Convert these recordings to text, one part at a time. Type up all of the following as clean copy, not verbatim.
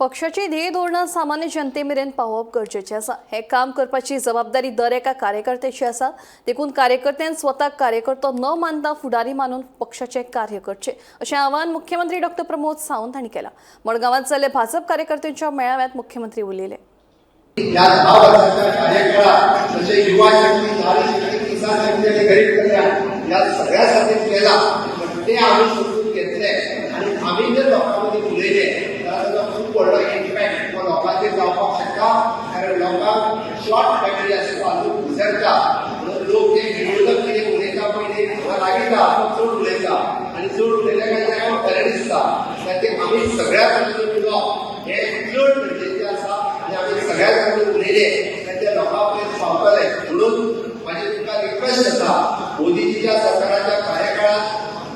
पक्षाची ध्येय धोरणां सामान्य जनते मेरेन पावोवप गरजेचें आसा. हें काम करपाची जबाबदारी दर एका कार्यकर्त्याची आसा. देखून कार्यकर्त्यान स्वताक कार्यकर्तो न मानता फुडारी मानून पक्षाचें कार्य करचें, अशें आवाहन मुख्यमंत्री डॉक्टर प्रमोद सावंत हांणी केलां. मडगांवांत जाल्ले भाजप कार्यकर्त्यांच्या मेळाव्यात मुख्यमंत्री उलयले. ह्या 10 वर्साच्या कार्यकाळात जसे युवा शक्ती, नारी शक्ती, किसान शक्ती आणि गरीब कल्याण या सगळ्यासाठी केला, पण ते आम्ही समजून घेतले आणि आम्ही जर लोकांमध्ये उलयले तर ताजो खूप व्हडलो इम्पॅक्ट हो लोकांचेर जावपाक शकता, कारण लोकांक शॉर्ट मेमरी आसता, लोक विसरता. म्हणून लोक ते विरोधक कितें उलयता पयलीं हांगा लागीं आपूण चड उलयता आणि चड उलयल्या काय ताका बरें दिसता. ते आमी सगळ्या तरेचो उलोवप हें चड गरजेचें आसा आणि आमी सगळ्या जाणांनी उलयले तर ते लोकां पर्यंत पावतले. म्हणून माझी तुमकां रिक्वेस्ट आसा, मोदीजीच्या सरकाराच्या कार्यकाळात,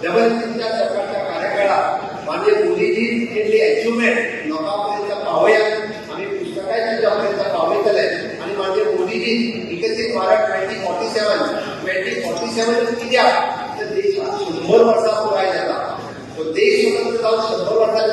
डबल इंजिनच्या सरकारच्या कार्यकाळात माननीय मोदीजी केल्ली अचिव्हमेंट लोकां पर्यंत पावयात. आमी पुस्तकांय तांच्या पर्यंत पावयतले आणि माननीय मोदीजी विकसीत भारत 2047, 2047 कित्याक तर देशात 100 वर्सां पुराय जाता. तो देश स्वतंत्र जावन 100 वर्सां.